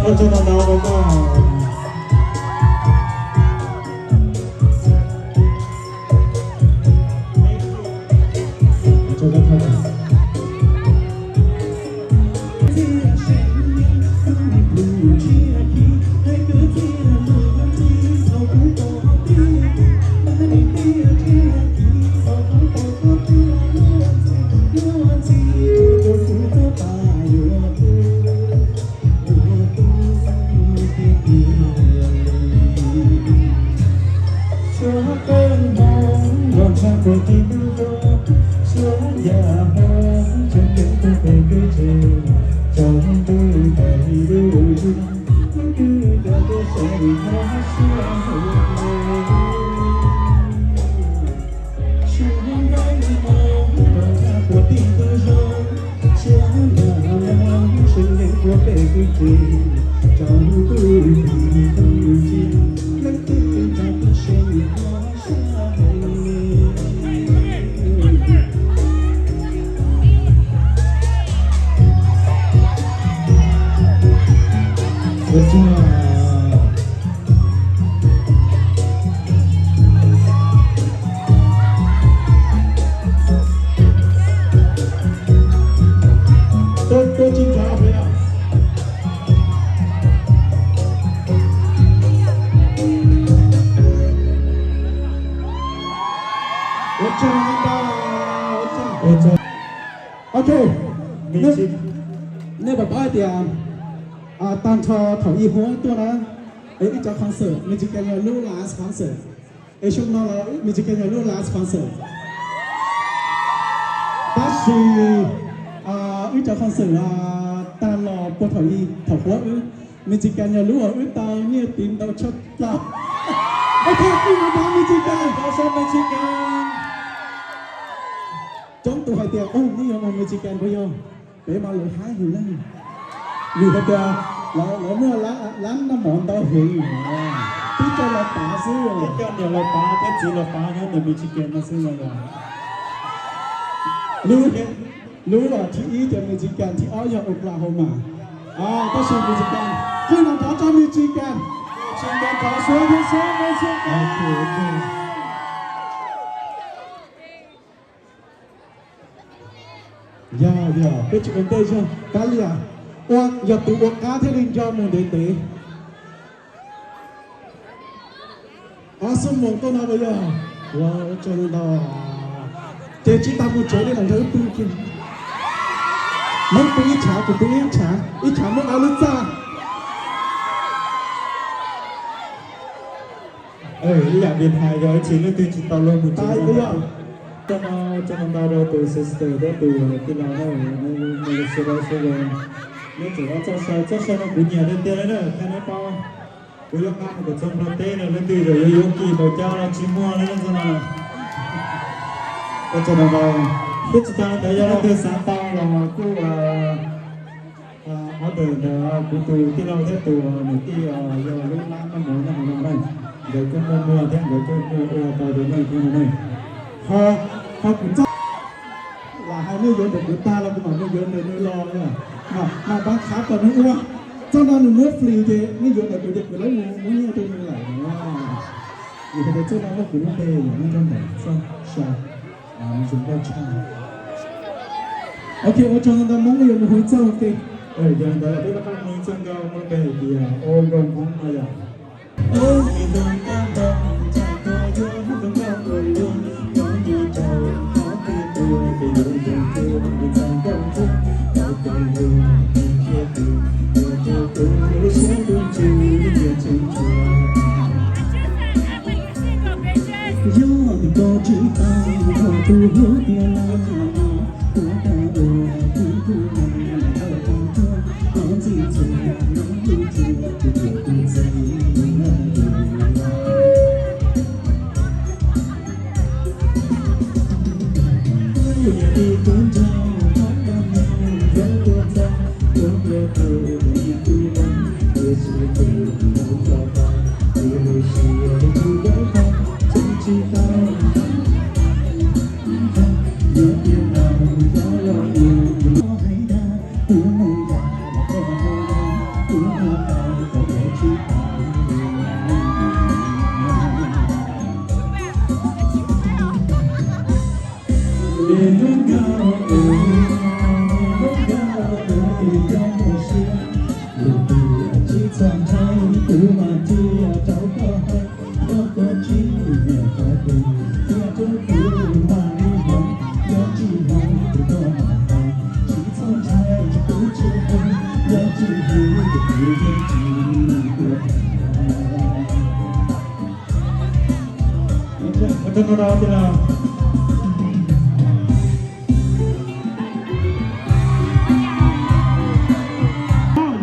Ua tsaug ntau ntau rau koj. Ok, nej pom paub hais tias tag nrho thaum ib huab tuaj na, es ib cov concert Mexican yog lub last concert, es xyoo no los Mexican yog lub last concert. Tab sis ib cov concert tag los puag thaum ib thaum huab wb, Mexican yog lub uas wb tau nyiaj tiv ntau tshaj plaws. Ok, kuj no pab Mexican, pab sab Mexican. Coob tus hais tias, ub, nej yuav mus Mexican puas yog? Peb mas lawv haib heev na, vim hais tias lawv muaj lab noj mov ntau heev, twb coj los pav xwb, coj niam los pav thiab txiv los pav nyob ntawm Mexican no xwb no yog. Lub, lub thib ib ces Mexican, thib ob yog Oklahoma. Tab sis Mexican, qhib nrov rov tso Mexican. Mexican thov suav thiab sab Mexican. Yog, yog, peb tsis ua ntej zog, kav liam, ua yog tus ua qab thiaj li nco mus ntev ntev. Ob xuab moos tuaj no puas yog? Ua tsaug ntau. Ces tsis tas mus tsev li los nrog wb pw kiag. Neb pw ib tshav, kuv pw ib tshav, ib tshav muaj ob lub txaj. Ib yam li hais yog ib txhis leej twg tsis tau luag mus tsev no. Tso no, tso no ntau rau tus sister thiab tus tij laug na, sawv daws sawv daws, neb tseem ua txoj saw, txoj saw no kuv nyiam tiag tiag li na, qhia neb paub. Kuv yuav nqa mus kom txog Nplog teb no, leej twg zaum yuav yuav kis npaum cas los tsis muag li no. Tso no ntau, thiab tsis tas ntawd yog leej twg xav tau los kuj order ntawm kuv tus tij laug thiab tus niam tij yog lub lab noj mov nyob hauv no na, nkawd kuj muaj muag thiab nkawd kuj muaj ua tau rau nej thiab no na. Ho, ho kuv txoj, lam hais nej yuav ntawm kuv tag los kuv mam mus yuav ntawm nws los na. Mam, mam pab khav kom nws ua. Txoj no nws muab free ces nej yuav ntawm kuv ces kuv lawv mus muab nyiaj rau nws lawm. Vim hais tias txoj no muaj kuv lub npe nyob rau ntawm txoj saw, nws zoo nkauj tshaj. Ok, ua tsaug ntau, Hmoob yuav mus hu ib txoj ua ke. Yog li ntawd peb rov qab mus hu ib txoj nkauj muaj lub npe hais tias Ua Nkauj Hmoob no yom. Yog tus koj tsis tau, koj tus hlub tiag lawm, koj tau ua kuv tus lawm, koj tau ua koj ntxim txuas, koj tus txuas, tus txuas tus txuas.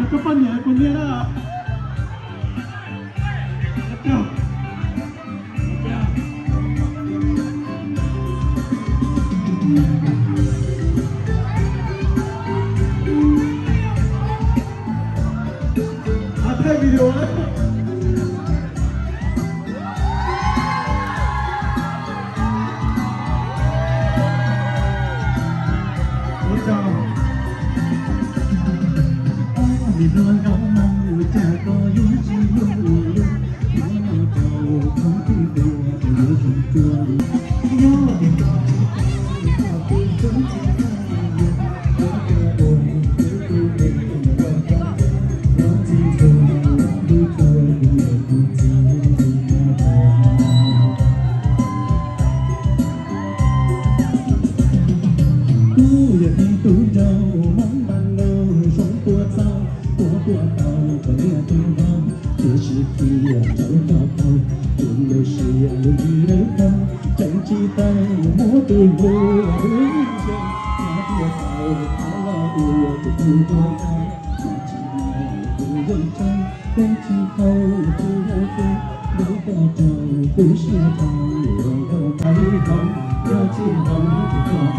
Yog koj poj niam kuv niam na. Thaij video. Ua tsaug. Kuv yog ib tug nraug Hmoob Npas Nug zoo tua txaus, tua tua tau kom niam tug vauv, tiam sis khiav rau cov tau, tsuas lub siab lub ntsws dawb paug, tseem tsis tau muab tus hlub hlub ntsia, nyob tias tau qhov los ua tus hlub hlub tau, tsis tau tus yeej tseeb, peb tsis tau tus yeej tseeb, lub tua rau kuv siab tau, ua nkauj qab hauv, yog tsis hauv tus koj,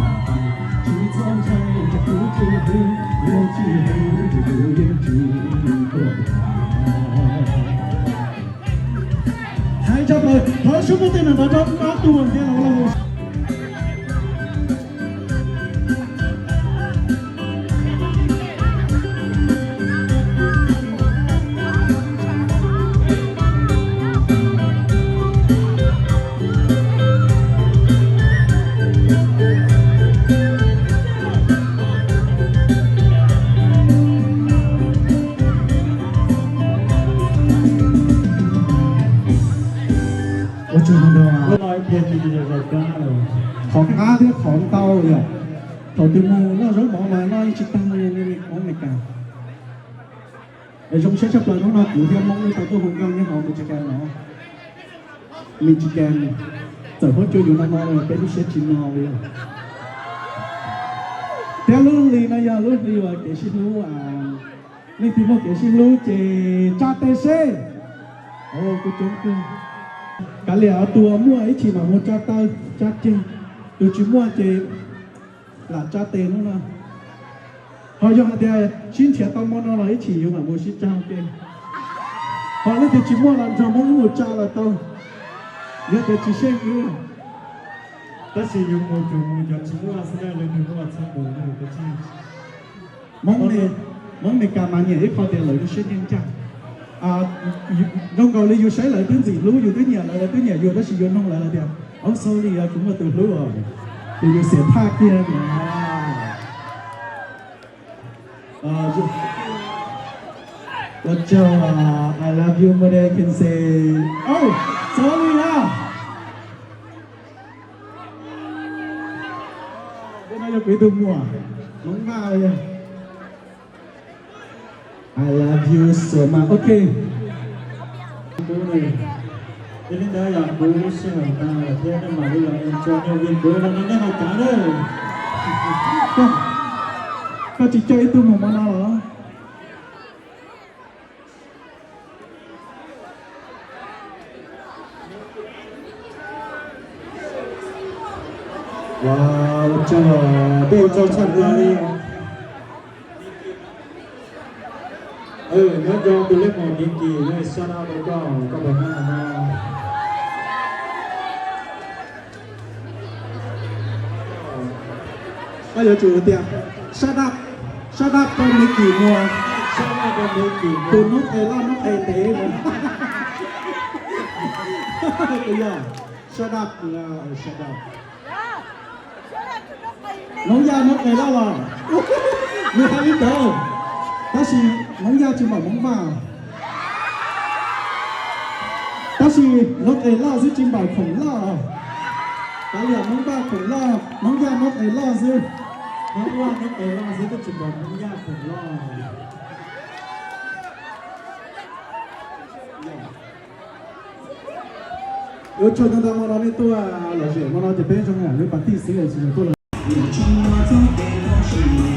tsis txhob ntshai, kuv tsis hlub, yog tsis hlub tus yeej tsis tuaj. Hais tshaj plaws, thov sub muaj tej nram nrov rau ob tug thiab los. Ua tsaug ntau. Qhov qab thiab qhov ntau yom. Thaum twg mus noj zaub mov mas noj ib tsis tag li Hmoob Amelikas. Zoo siab tshaj plaws hnub no kuv thiab Hmoob wb tau tuaj hu nkauj nyob hauv Michigan no. Michigan, txawm huab cua yuav no no los peb lub siab tsis no li. Thiab lub hli no yog lub hli uas kev sib hlub, leej twg muaj kev sib hlub ces tsa tes seb. Kuv coob kawg. Kav liam tus uas muaj ib chim mam mus tsa taw tsa ceg, tus tsis muaj ces lam tsa tes hnub no. Ho yog hais tias sib nrhiav tau hmo no los ib chim yus mam mus sib tsa tes. Ho leej twg tsis muaj los nrog Hmoob wb mus tsa los tau, yog tias tsis seej wb. Tab sis yus mus tsuas mus cov tsis muaj xwb na, leej twg muaj txhob mus na. Hmoob Mes, Hmoob Mes Kas mas nyiam ib qho tias lawv lub siab ncaj ncaj. Zoo nkaus li yus saib lawv twb ntxim hlub, yus twb nyiam lawv, lawv twb nyiam yus, tab sis yus nug lawv tias, oh sorry, kuv muaj tus hlub os, ces yus xiam thaj kiag. Ua tsaug, I love you more than I can say. Oh, sorry ah. Tus no yog kuv ib tug muam Hmoob Vaj. I love you so much. Ok. Kuv ne, yog li ntawd yog kuv sij hawm tag lawm thiab nej mam li los enjoy nej view kuv no nej hais cav na. Koj tsis coj ib tug mus mov no los? Ua tsaug, ua tsaug tshaj plaws li. Nyob zoo tus lej mos Miv Kis, shout out rau koj, koj puas nyob no? Koj yuav tsum tias, shut up, shut up rau Miv Kis Muas, tus noob qes loj noob qes ntev. Shut up, shut up. Hmoob Yaj noob qes loj los? Nws hais li ntawd, tab sis Hmoob Yaj tsis npaum Hmoob Vaj. Tab sis noob qes loj xwb tsis npaum khoom loj. Kav liam Hmoob Vaj khoom loj, Hmoob Yaj noob qes loj xwb. Hmoob Vaj noob qes loj xwb twb tsis npaum Hmoob Yaj khoom loj. Ua tsaug ntau ntau, hmo no nej tuaj lom zem, hmo no ces peb zoo yam li pas tij xwb es tsis tuaj lom zem.